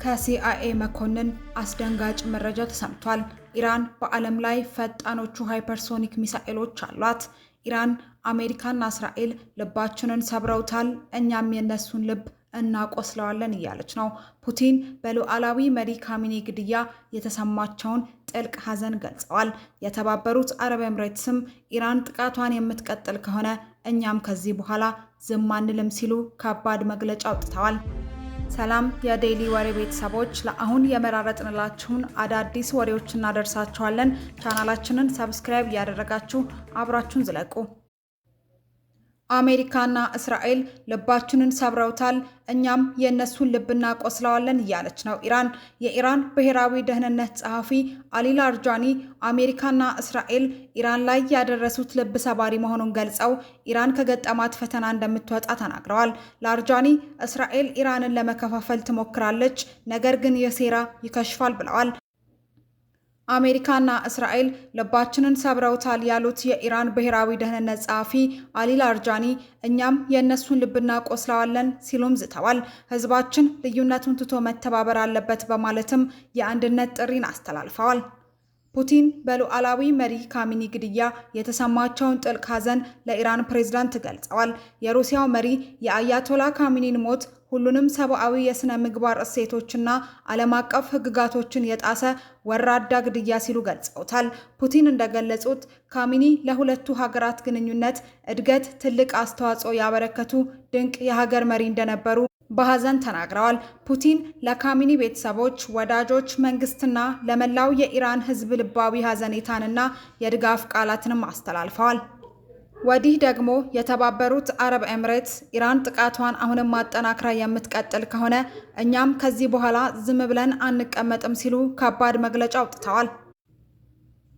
ከሲአይኤ መኮንን አስደንጋጭ መረጃ ተሰምቷል። ኢራን በዓለም ላይ ፈጣኖቹ ሃይፐርሶኒክ ሚሳኤሎች አሏት። ኢራን፣ አሜሪካና እስራኤል ልባችንን ሰብረውታል፣ እኛም የነሱን ልብ እናቆስለዋለን እያለች ነው። ፑቲን በሉዓላዊ መሪ ካሚኒ ግድያ የተሰማቸውን ጥልቅ ሐዘን ገልጸዋል። የተባበሩት አረብ ኤምሬትስም ኢራን ጥቃቷን የምትቀጥል ከሆነ እኛም ከዚህ በኋላ ዝም አንልም ሲሉ ከባድ መግለጫ አውጥተዋል። ሰላም የዴይሊ ወሬ ቤተሰቦች፣ ለአሁን የመራረጥንላችሁን አዳዲስ ወሬዎች እናደርሳችኋለን። ቻናላችንን subscribe እያደረጋችሁ አብራችሁን ዝለቁ። አሜሪካና እስራኤል ልባችንን ሰብረውታል፣ እኛም የእነሱን ልብ እናቆስለዋለን እያለች ነው ኢራን። የኢራን ብሔራዊ ደህንነት ጸሐፊ አሊ ላርጃኒ አሜሪካና እስራኤል ኢራን ላይ ያደረሱት ልብ ሰባሪ መሆኑን ገልጸው ኢራን ከገጠማት ፈተና እንደምትወጣ ተናግረዋል። ላርጃኒ እስራኤል ኢራንን ለመከፋፈል ትሞክራለች፣ ነገር ግን የሴራ ይከሽፋል ብለዋል። አሜሪካና እስራኤል ልባችንን ሰብረውታል ያሉት የኢራን ብሔራዊ ደህንነት ጸሐፊ አሊ ላርጃኒ እኛም የእነሱን ልብ እናቆስለዋለን ሲሉም ዝተዋል። ሕዝባችን ልዩነቱን ትቶ መተባበር አለበት በማለትም የአንድነት ጥሪን አስተላልፈዋል። ፑቲን በሉዓላዊ መሪ ካሚኒ ግድያ የተሰማቸውን ጥልቅ ሐዘን ለኢራን ፕሬዝዳንት ገልጸዋል። የሩሲያው መሪ የአያቶላ ካሚኒን ሞት ሁሉንም ሰብአዊ የሥነ ምግባር እሴቶችና ዓለም አቀፍ ሕግጋቶችን የጣሰ ወራዳ ግድያ ሲሉ ገልጸውታል። ፑቲን እንደገለጹት ካሚኒ ለሁለቱ ሀገራት ግንኙነት እድገት ትልቅ አስተዋጽኦ ያበረከቱ ድንቅ የሀገር መሪ እንደነበሩ በሐዘን ተናግረዋል። ፑቲን ለካሚኒ ቤተሰቦች፣ ወዳጆች፣ መንግስትና ለመላው የኢራን ሕዝብ ልባዊ ሐዘኔታንና የድጋፍ ቃላትንም አስተላልፈዋል። ወዲህ ደግሞ የተባበሩት አረብ ኤምሬትስ ኢራን ጥቃቷን አሁንም ማጠናክራ የምትቀጥል ከሆነ እኛም ከዚህ በኋላ ዝም ብለን አንቀመጥም ሲሉ ከባድ መግለጫ አውጥተዋል።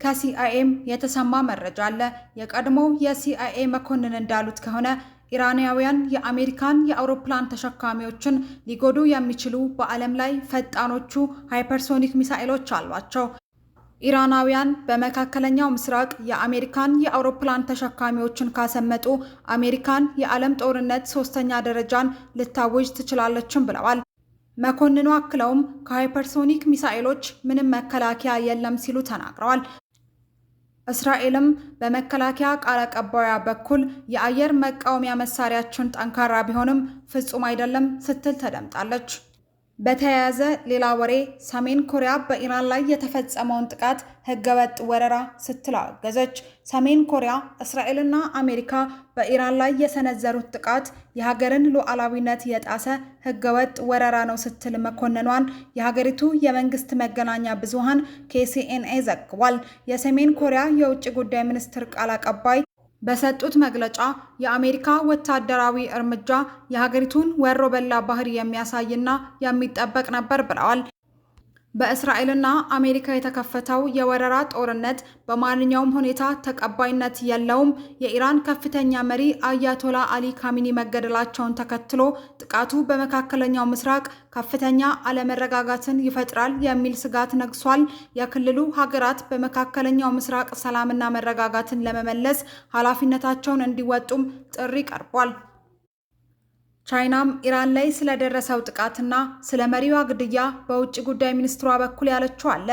ከሲአይኤም የተሰማ መረጃ አለ። የቀድሞው የሲአይኤ መኮንን እንዳሉት ከሆነ ኢራናውያን የአሜሪካን የአውሮፕላን ተሸካሚዎችን ሊጎዱ የሚችሉ በዓለም ላይ ፈጣኖቹ ሃይፐርሶኒክ ሚሳኤሎች አሏቸው። ኢራናውያን በመካከለኛው ምስራቅ የአሜሪካን የአውሮፕላን ተሸካሚዎችን ካሰመጡ አሜሪካን የዓለም ጦርነት ሶስተኛ ደረጃን ልታውጅ ትችላለችም ብለዋል። መኮንኑ አክለውም ከሃይፐርሶኒክ ሚሳኤሎች ምንም መከላከያ የለም ሲሉ ተናግረዋል። እስራኤልም በመከላከያ ቃል አቀባዩ በኩል የአየር መቃወሚያ መሳሪያችን ጠንካራ ቢሆንም ፍጹም አይደለም ስትል ተደምጣለች። በተያያዘ ሌላ ወሬ ሰሜን ኮሪያ በኢራን ላይ የተፈጸመውን ጥቃት ህገወጥ ወረራ ስትል አወገዘች። ሰሜን ኮሪያ እስራኤልና አሜሪካ በኢራን ላይ የሰነዘሩት ጥቃት የሀገርን ሉዓላዊነት የጣሰ ህገወጥ ወረራ ነው ስትል መኮንኗን የሀገሪቱ የመንግስት መገናኛ ብዙሃን ኬሲኤንኤ ዘግቧል። የሰሜን ኮሪያ የውጭ ጉዳይ ሚኒስትር ቃል አቀባይ በሰጡት መግለጫ የአሜሪካ ወታደራዊ እርምጃ የሀገሪቱን ወሮ በላ ባህሪ የሚያሳይና የሚጠበቅ ነበር ብለዋል። በእስራኤልና አሜሪካ የተከፈተው የወረራ ጦርነት በማንኛውም ሁኔታ ተቀባይነት የለውም። የኢራን ከፍተኛ መሪ አያቶላ አሊ ካሚኒ መገደላቸውን ተከትሎ ጥቃቱ በመካከለኛው ምስራቅ ከፍተኛ አለመረጋጋትን ይፈጥራል የሚል ስጋት ነግሷል። የክልሉ ሀገራት በመካከለኛው ምስራቅ ሰላምና መረጋጋትን ለመመለስ ኃላፊነታቸውን እንዲወጡም ጥሪ ቀርቧል። ቻይናም ኢራን ላይ ስለደረሰው ጥቃትና ስለ መሪዋ ግድያ በውጭ ጉዳይ ሚኒስትሯ በኩል ያለችው አለ።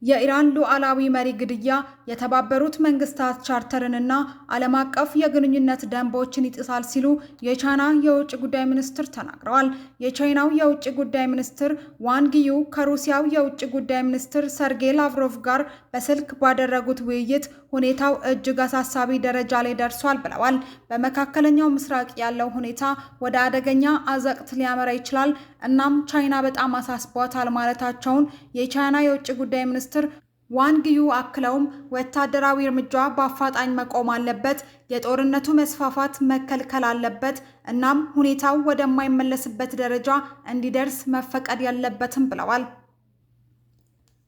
የኢራን ሉዓላዊ መሪ ግድያ የተባበሩት መንግስታት ቻርተርንና ዓለም አቀፍ የግንኙነት ደንቦችን ይጥሳል ሲሉ የቻይና የውጭ ጉዳይ ሚኒስትር ተናግረዋል። የቻይናው የውጭ ጉዳይ ሚኒስትር ዋንግ ዪ ከሩሲያው የውጭ ጉዳይ ሚኒስትር ሰርጌይ ላቭሮቭ ጋር በስልክ ባደረጉት ውይይት ሁኔታው እጅግ አሳሳቢ ደረጃ ላይ ደርሷል ብለዋል። በመካከለኛው ምስራቅ ያለው ሁኔታ ወደ አደገኛ አዘቅት ሊያመራ ይችላል፣ እናም ቻይና በጣም አሳስቧታል ማለታቸውን የቻይና የውጭ ጉዳይ ሚኒስትር ዋንግ ዪ አክለውም ወታደራዊ እርምጃ በአፋጣኝ መቆም አለበት፣ የጦርነቱ መስፋፋት መከልከል አለበት፣ እናም ሁኔታው ወደማይመለስበት ደረጃ እንዲደርስ መፈቀድ የለበትም ብለዋል።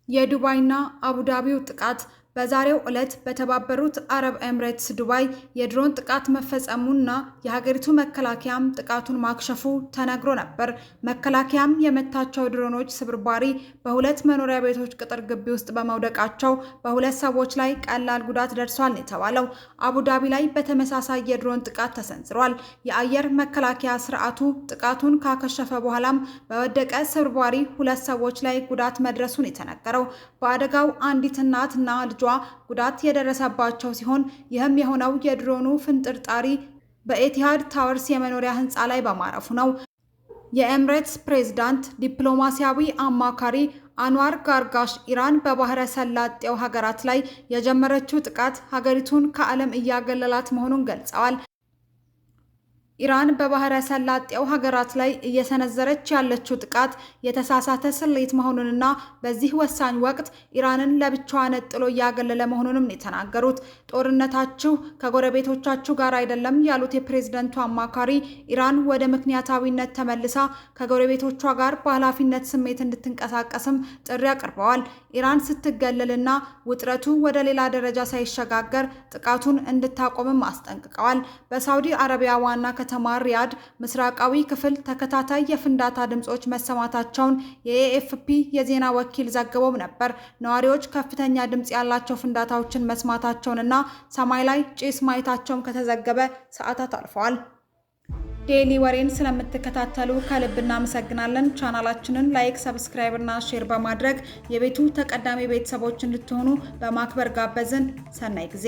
የዱባይና አቡዳቢው ጥቃት። በዛሬው ዕለት በተባበሩት አረብ ኤምሬትስ ዱባይ የድሮን ጥቃት መፈጸሙና የሀገሪቱ መከላከያም ጥቃቱን ማክሸፉ ተነግሮ ነበር። መከላከያም የመታቸው ድሮኖች ስብርባሪ በሁለት መኖሪያ ቤቶች ቅጥር ግቢ ውስጥ በመውደቃቸው በሁለት ሰዎች ላይ ቀላል ጉዳት ደርሷል የተባለው። አቡዳቢ ላይ በተመሳሳይ የድሮን ጥቃት ተሰንዝሯል። የአየር መከላከያ ስርዓቱ ጥቃቱን ካከሸፈ በኋላም በወደቀ ስብርባሪ ሁለት ሰዎች ላይ ጉዳት መድረሱን የተነገረው። በአደጋው አንዲት እናትና ልጇ ጉዳት የደረሰባቸው ሲሆን ይህም የሆነው የድሮኑ ፍንጥርጣሪ በኤቲሃድ ታወርስ የመኖሪያ ህንፃ ላይ በማረፉ ነው። የኤምሬትስ ፕሬዝዳንት ዲፕሎማሲያዊ አማካሪ አንዋር ጋርጋሽ ኢራን በባህረ ሰላጤው ሀገራት ላይ የጀመረችው ጥቃት ሀገሪቱን ከዓለም እያገለላት መሆኑን ገልጸዋል። ኢራን በባህረ ሰላጤው ሀገራት ላይ እየሰነዘረች ያለችው ጥቃት የተሳሳተ ስሌት መሆኑንና በዚህ ወሳኝ ወቅት ኢራንን ለብቻዋ ነጥሎ እያገለለ መሆኑንም ነው የተናገሩት። ጦርነታችሁ ከጎረቤቶቻችሁ ጋር አይደለም ያሉት የፕሬዝደንቱ አማካሪ ኢራን ወደ ምክንያታዊነት ተመልሳ ከጎረቤቶቿ ጋር በኃላፊነት ስሜት እንድትንቀሳቀስም ጥሪ አቅርበዋል። ኢራን ስትገለልና ውጥረቱ ወደ ሌላ ደረጃ ሳይሸጋገር ጥቃቱን እንድታቆምም አስጠንቅቀዋል። በሳውዲ አረቢያ ዋና ከተማ ሪያድ ምስራቃዊ ክፍል ተከታታይ የፍንዳታ ድምጾች መሰማታቸውን የኤኤፍፒ የዜና ወኪል ዘግቦም ነበር። ነዋሪዎች ከፍተኛ ድምጽ ያላቸው ፍንዳታዎችን መስማታቸውንና ሰማይ ላይ ጭስ ማየታቸውን ከተዘገበ ሰዓታት አልፈዋል። ዴይሊ ወሬን ስለምትከታተሉ ከልብ እናመሰግናለን። ቻናላችንን like፣ subscribe እና share በማድረግ የቤቱ ተቀዳሚ ቤተሰቦች እንድትሆኑ በማክበር ጋበዝን። ሰናይ ጊዜ።